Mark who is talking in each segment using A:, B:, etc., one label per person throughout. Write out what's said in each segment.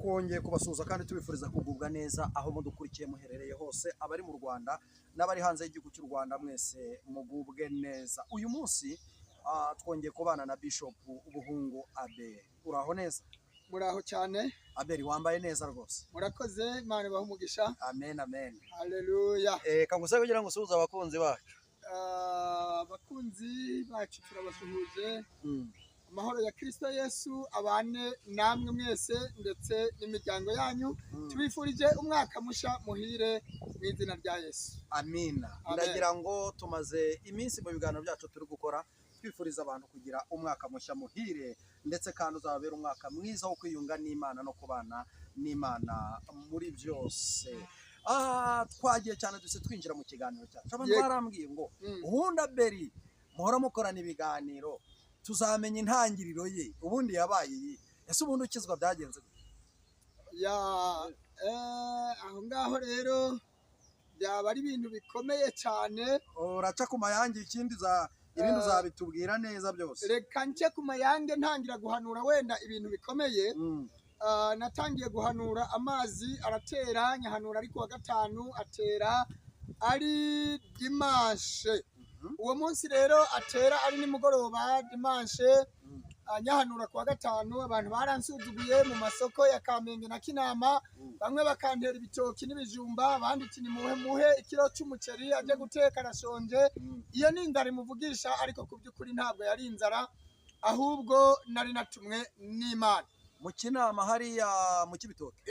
A: Twongeye kubasuhuza kandi tubifuriza kugubwa neza aho mudukurikiye muherereye hose, abari mu Rwanda n'abari hanze y'igihugu cy'u Rwanda, mwese mugubwe neza. Uyu munsi twongeye kubana na Bishop Buhungu Abel. Uraho neza?
B: Muraho cyane.
A: Abel, wambaye neza rwose.
B: Murakoze, Imana ibahe umugisha.
A: Amen, amen.
B: Haleluya.
A: Kangusabe kugira ngo usuhuze abakunzi bacu.
B: Abakunzi bacu turabasuhuje. Amahoro ya Kristo Yesu abane namwe mwese ndetse n'imiryango yanyu. Tubifurije umwaka musha muhire mu izina rya Yesu.
A: Amina.
B: Amen.
A: Ndagira ngo tumaze iminsi mu biganiro byacu turi gukora twifuriza abantu kugira umwaka mushya muhire, ndetse kandi uzababera umwaka mwiza wo kwiyunga n'Imana no kubana n'Imana muri byose. Twagiye cyane duhise twinjira mu kiganiro cyacu. Abantu barambwiye ngo ubundi Abeli muhora mukorana ibiganiro, tuzamenya intangiriro ye, ubundi yabaye iyi. Ese ubundi ukizwa byagenze gute?
B: Ya, aho ngaho rero byaba ari ibintu bikomeye cyane.
A: Uraca ku mayange, ikindi za ibindi uzabitubwira neza byose.
B: Reka nce ku mayange ntangira guhanura wenda ibintu bikomeye. Natangiye guhanura amazi aratera, nyahanura ari kuwa gatanu, atera ari dimanche. Uwo munsi rero atera ari nimugoroba dimanche. Nyahanura kuwa gatanu, abantu baransuzuguye mu masoko ya Kamenge na Kinama. Bamwe bakantera ibitoki n'ibijumba, abandi ati nimuhe muhe ikiro cy'umuceri ajye guteka arashonje. Iyo ni inzara imuvugisha, ariko ku by'ukuri ntabwo yari inzara, ahubwo nari natumwe n'Imana.
A: Mu Kinama hariya mu Kibitoke?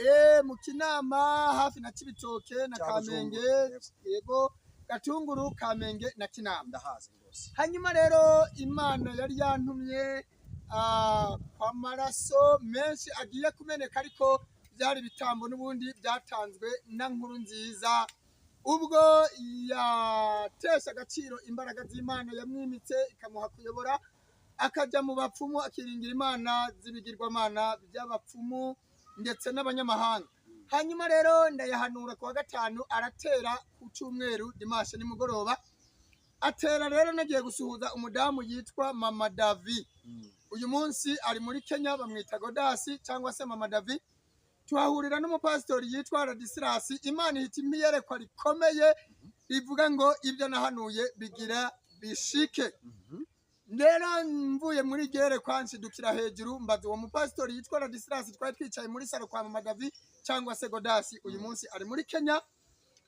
B: Mu Kinama hafi na Kibitoke na
A: Cya
B: Kamenge.
A: Bujumbura.
B: Yego, Gatunguru, Kamenge na Kinama.
A: Ndahazi rwose.
B: Hanyuma rero Imana yari yantumye kwa maraso menshi agiye kumeneka, ariko byari ibitambo n'ubundi byatanzwe na Nkuru Nziza ubwo yatesha agaciro imbaraga z'Imana yamwimitse ikamuha kuyobora, akajya mu bapfumu, akiringira imana z'ibigirwamana by'abapfumu ndetse n'abanyamahanga. Hanyuma rero ndayahanura kuwa gatanu, aratera ku cyumweru dimanche nimugoroba. Atera rero nagiye gusuhuza umudamu yitwa Mama Davi. Uyu munsi ari muri Kenya, bamwita Godasi cyangwa se Mama Davi. Tuhahurira n'umupasitori yitwa Radisilasi. Imana ihita impa iyerekwa rikomeye rivuga ngo ibyo nahanuye bigira bishike. Rero mvuye muri iryo yerekwa nshidukira hejuru, mbaza uwo mupasitori yitwa Radisilasi twari twicaye muri salo kwa Mama Davi cyangwa se Godasi, uyu munsi ari muri Kenya.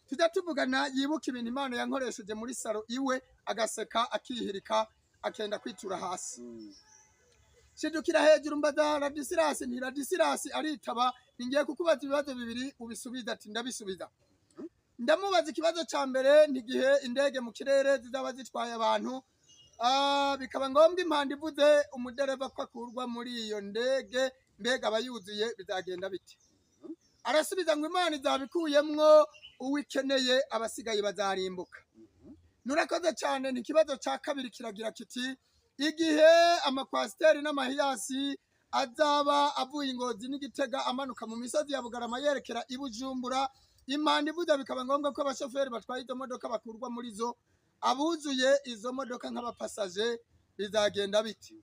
B: Tujya tuvugana, yibuka ibintu Imana yankoresheje muri salo iwe, agaseka, akihirika, akenda kwitura hasi. Shidukira hejuru mbaza Radisilasi nti: "Radisilasi?" Aritaba. "Ngiye kukubaza ibibazo bibiri ubisubiza." Ati: "Ndabisubiza." Ndamubaza ikibazo cya mbere: ntigihe indege mu kirere zizaba zitwaye abantu, bikaba ngombwa impanda ivuze umudereva ko akurwa muri iyo ndege, mbega aba yuzuye bizagenda bite? Arasubiza ngo Imana izabikuyemwo uwikeneye, abasigaye bazarimbuka. Nurakoze cyane. Ni ikibazo cya kabiri kiragira kiti: igihe amakwasiteri n'amahiyasi azaba avuye i Ngozi n'Igitega amanuka mu misozi ya Bugarama yerekera i Bujumbura, impanda ivuze bikaba ngombwa ko abashoferi batwaye izo modoka bakurwa muri zo, abuzuye izo modoka nk'abapasaje bizagenda biti?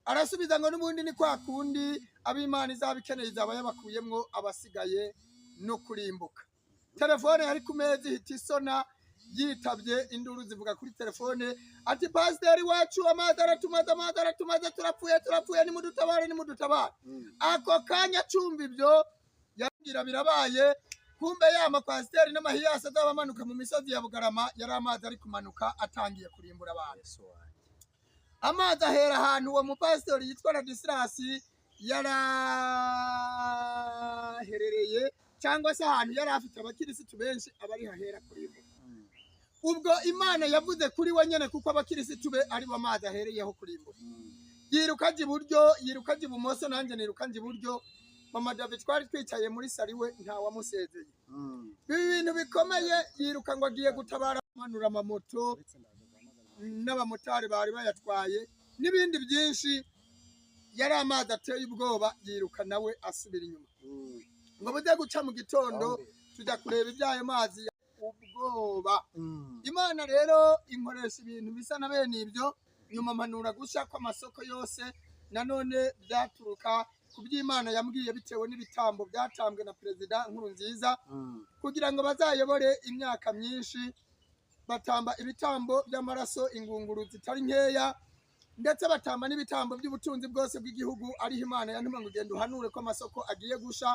B: Arasubiza ngo n'ubundi ni kwa kundi, ab'Imana izaba ikeneye izaba yabakuyemwo, abasigaye no kurimbuka. Telefone yari ku meza ihita isona, yitabye, induru zivuga kuri telefone ati: "Pasiteri wacu, amazi aratumaze, amazi aratumaze, turapfuye, turapfuye, nimudutabare, nimudutabare." Ako kanya cyumva ibyo yabwira birabaye. Kumbe ya makwasiteri n'amahiyasi azaba amanuka mu misozi ya Bugarama yari amazi ari kumanuka atangiye kurimbura abantu.
A: Yesu wanjye.
B: Amazi ahera ahantu uwo mupasitori yitwa Radisilasi yaraherereye, cyangwa se ahantu yari afite abakirisitu benshi, aba ari hahera kurimbura. Ubwo Imana yavuze kuri we nyene, kuko abakirisitu be ari bo amazi ahereyeho kurimbura. Yiruka ajya iburyo, yiruka ajya ibumoso, nanjye niruka njya iburyo. Mama David twari twicaye muri sari we, ntawamusezeye. Ibi bintu bikomeye, yiruka ngo agiye gutabara, amanura amamoto n'abamotari bari bayatwaye n'ibindi byinshi. Yari amazi ateye ubwoba. Yiruka nawe asubira inyuma ngo bujye guca mu gitondo tujya kureba iby'ayo mazi ubwoba. Imana rero inkoresha ibintu bisa na bene ibyo. Nyuma mpanura gushya kw'amasoko yose, nanone byaturuka ku by'Imana yambwiye bitewe n'ibitambo byatambwe na Perezida Nkurunziza kugira ngo bazayobore imyaka myinshi. Batamba ibitambo by'amaraso, ingunguru zitari nkeya, ndetse batamba n'ibitambo by'ubutunzi bwose bw'igihugu. Ariho Imana yantuma ngo ugende uhanure ko amasoko agiye gusha,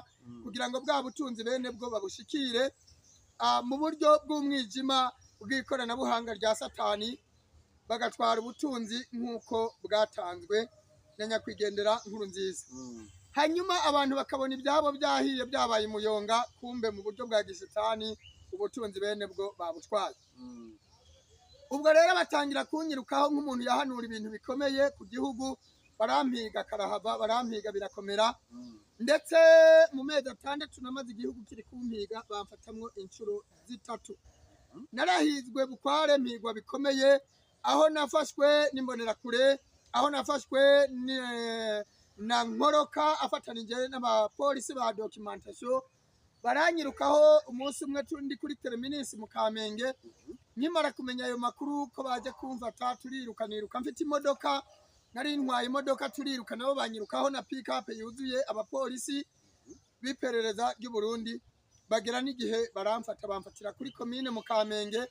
B: kugira ngo bwa butunzi bene bwo babushikire mu buryo bw'umwijima bw'ikoranabuhanga rya Satani, bagatwara ubutunzi nk'uko bwatanzwe na nyakwigendera Nkurunziza. Hanyuma abantu bakabona ibyabo byahiye, byabaye umuyonga, kumbe mu buryo bwa gisitani ubutunzi bene bwo babutwaye. Ubwo rero batangira kunyirukaho nk'umuntu yahanura ibintu bikomeye ku gihugu, barampiga karahava, barampiga birakomera. Ndetse mu mezi 6 namaze igihugu kiri kumpiga, bamfatamwo inshuro 3. Narahizwe bukware, mpigwa bikomeye, aho nafashwe n'imbonerakure, aho nafashwe na Nkoroka afatanije n'abapolisi ba documentation, baranyirukaho. Umunsi umwe ndi kuri terminus mu Kamenge, nkimara kumenya ayo makuru ko baje kumfata, turiruka, niruka mfite imodoka, nari ntwaye imodoka, turiruka nabo banyirukaho na pick-up yuzuye abapolisi b'iperereza ry'u Burundi. Bagera n'igihe baramfata, bamfatira kuri komine mu Kamenge.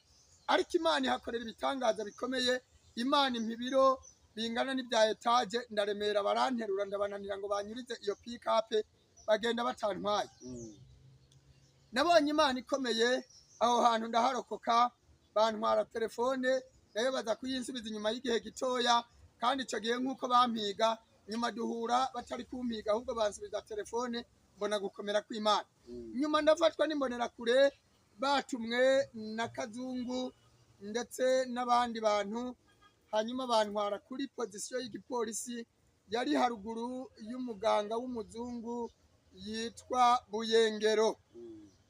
B: Ariko Imana ihakorera ibitangaza bikomeye. Imana impa ibiro bingana n'ibya etaje, ndaremera, baranterura, ndabananira ngo banyurize iyo pick-up, bagenda batantwaye. Nabonye Imana ikomeye aho hantu, ndaharokoka. Bantwara telefone, nayo baza kuyinsubiza inyuma y'igihe gitoya. Kandi icyo gihe nk'uko bampiga, nyuma duhura batari kumpiga, ahubwo bansubiza telefone, mbona gukomera kw'Imana. Nyuma ndafatwa n'imbonerakure batumwe na Kazungu ndetse n'abandi bantu, hanyuma bantwara kuri pozisiyo y'igipolisi yari haruguru y'umuganga w'umuzungu yitwa Buyengero.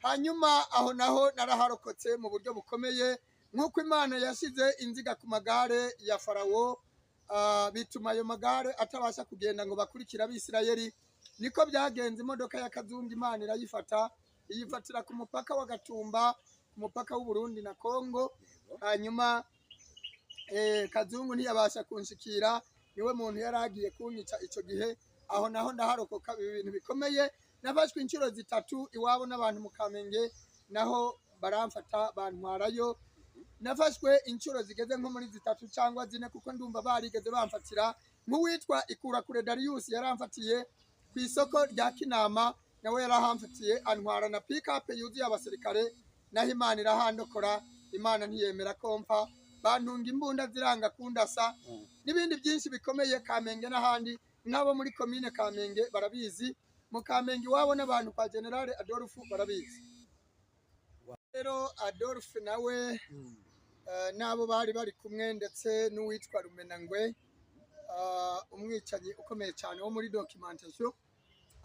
B: Hanyuma aho naho naraharokotse mu buryo bukomeye, nk'uko Imana yashyize inziga ku magare ya Farawo, bituma ayo magare atabasha kugenda ngo bakurikire Abisirayeli, niko byagenze. Imodoka ya Kazungu Imana irayifata, iyifatira ku mupaka wa Gatumba, ku mupaka w'u Burundi na Kongo. Hanyuma Kazungu ntiyabasha kunshikira, niwe muntu yari agiye kunyica icyo gihe. Aho naho ndaharokoka. Ibi bintu bikomeye, nafashwe inshuro 3 iwabo n'abantu mu Kamenge, naho baramfata bantwarayo. Nafashwe inshuro zigeze nko muri 3 cyangwa 4, kuko ndumva barigeze bamfatira nk'uwitwa Ikurakure Darius, yaramfatiye ku isoko rya Kinama, nawe yarahamfatiye, antwara na pick-up yuzuye abasirikare, naho Imana irahandokora. Imana ntiyemera ko mpfa, bantunga imbunda ziranga kundasa, n'ibindi byinshi bikomeye Kamenge n'ahandi. Nk'abo muri komine Kamenge barabizi, mu Kamenge iwabo n'abantu kwa General Adolphe barabizi. Rero Adolphe nawe n'abo bari bari kumwe, ndetse n'uwitwa Rumenangwe, umwicanyi ukomeye cyane wo muri documentation,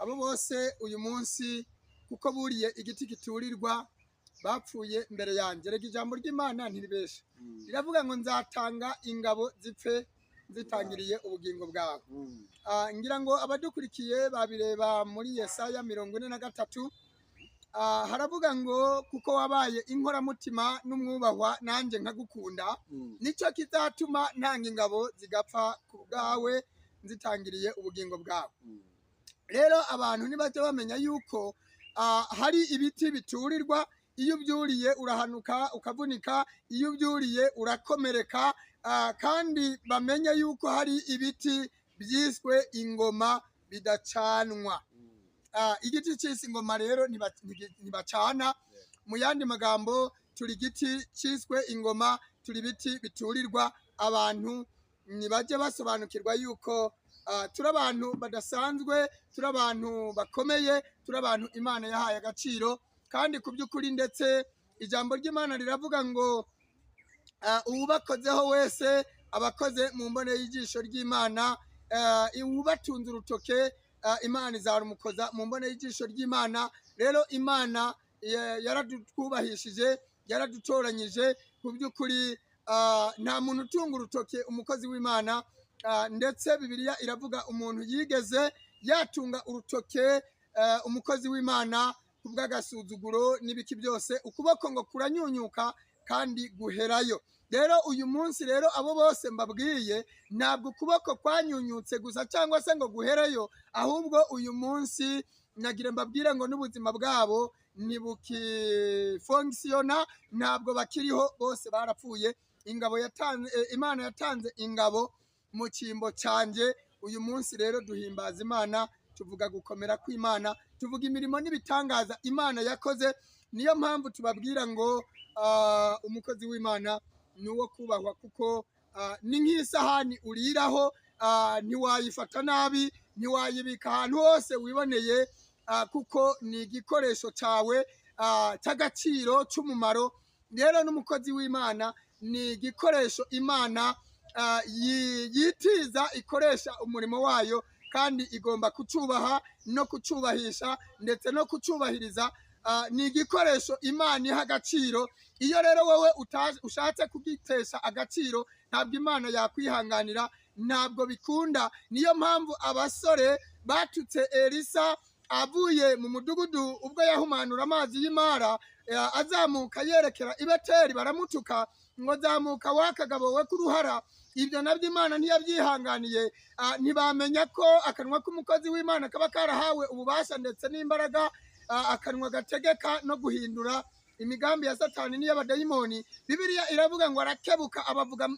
B: abo bose uyu munsi kuko buriye igiti giturirwa bapfuye mbere yanjye. Reka ijambo ry'Imana ntiribeshe, riravuga ngo nzatanga ingabo zipfe zitangiriye ubugingo bwawe. Ngira ngo abadukurikiye babireba muri Yesaya 43. Haravuga ngo kuko wabaye inkoramutima n'umwubahwa, nanjye nkagukunda, nicyo kizatuma ntanga ingabo zigapfa ku bwawe nzitangiriye ubugingo bwawe. Rero abantu ntibajya bamenya yuko hari ibiti biturirwa. Iyo ubyuriye urahanuka ukavunika, iyo ubyuriye urakomereka. Kandi bamenye yuko hari ibiti byiswe ingoma bidacanwa. Igiti cy'isi ingoma rero ntibacana. Mu yandi magambo, turi igiti cyiswe ingoma, turi ibiti biturirwa. Abantu ntibajye basobanukirwa yuko turi abantu badasanzwe, turi abantu bakomeye, turi abantu Imana yahaye agaciro. Kandi ku by'ukuri, ndetse ijambo ry'Imana riravuga ngo uwubakozeho wese abakoze mu mbone y'ijisho ry'Imana, uwubatunze urutoke, Imana izarumukoza mu mbone y'ijisho ry'Imana. Rero Imana yaradutwubahishije, yaradutoranyije. Ku by'ukuri nta muntu utunga urutoke umukozi w'Imana. Ndetse Bibiliya iravuga umuntu yigeze yatunga urutoke umukozi w'Imana kubw'agasuzuguro n'ibiki byose, ukuboko ngo kuranyunyuka. kandi guherayo. Rero uyu munsi rero abo bose mbabwiye ntabwo ukuboko kwanyunyutse gusa cyangwa se ngo guhereyo, ahubwo uyu munsi nagira mbabwire ngo n'ubuzima bwabo ntibukifonkisiyona, ntabwo bakiriho, bose barapfuye. Ingabo yatanze, Imana yatanze ingabo mu cyimbo cyanjye. Uyu munsi rero duhimbaza Imana, tuvuga gukomera kw'Imana, tuvuga imirimo n'ibitangaza Imana yakoze. Niyo mpamvu tubabwira ngo umukozi w'Imana ni uwo kubahwa, kuko ni nk'isahani uriraho, ntiwayifata nabi, ntiwayibika ahantu hose wiboneye, kuko ni igikoresho cyawe cy'agaciro, cy'umumaro. Rero n'umukozi w'Imana ni igikoresho Imana yitiza, ikoresha umurimo wayo, kandi igomba kucyubaha no kucyubahisha ndetse no kucyubahiriza. Ni igikoresho Imana iha agaciro. Iyo rero wowe ushatse kugitesha agaciro, ntabwo Imana yakwihanganira, ntabwo bikunda. Niyo mpamvu abasore batutse Elisa avuye mu mudugudu ubwo yahumanura amazi y'imara, azamuka yerekera i Beteli, baramutuka ngo zamuka wakagabo we k'uruhara. Ibyo nabyo Imana ntiyabyihanganiye. Ntibamenya ko akanwa k'umukozi w'Imana kaba karahawe ububasha ndetse n'imbaraga, akanwa gategeka no guhindura imigambi ya Satani n'iy'abadayimoni. Bibiliya iravuga ngo arakebuka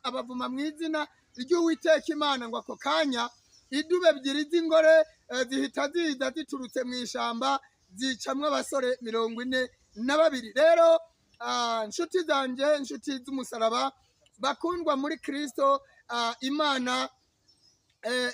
B: abavuma mu izina ry'Uwiteka Imana, ngo ako kanya idubu ebyiri z'ingore zihita ziza ziturutse mu ishyamba, zicamwo abasore 42. Rero nshuti zanjye, nshuti z'umusaraba, bakundwa muri Kristo, Imana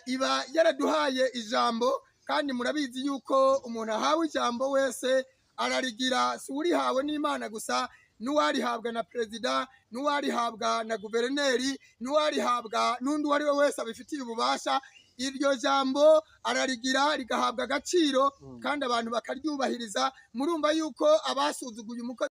B: iba yaraduhaye ijambo, kandi murabizi yuko umuntu ahawe ijambo wese ararigira. Si urihawe n'Imana gusa, n'uwarihabwa na perezida, n'uwarihabwa na guverineri, n'uwarihabwa n'undi uwo ari we wese abifitiye ububasha, iryo jambo ararigira rigahabwa agaciro kandi abantu bakaryubahiriza. Murumva yuko abasuzuguye umukozi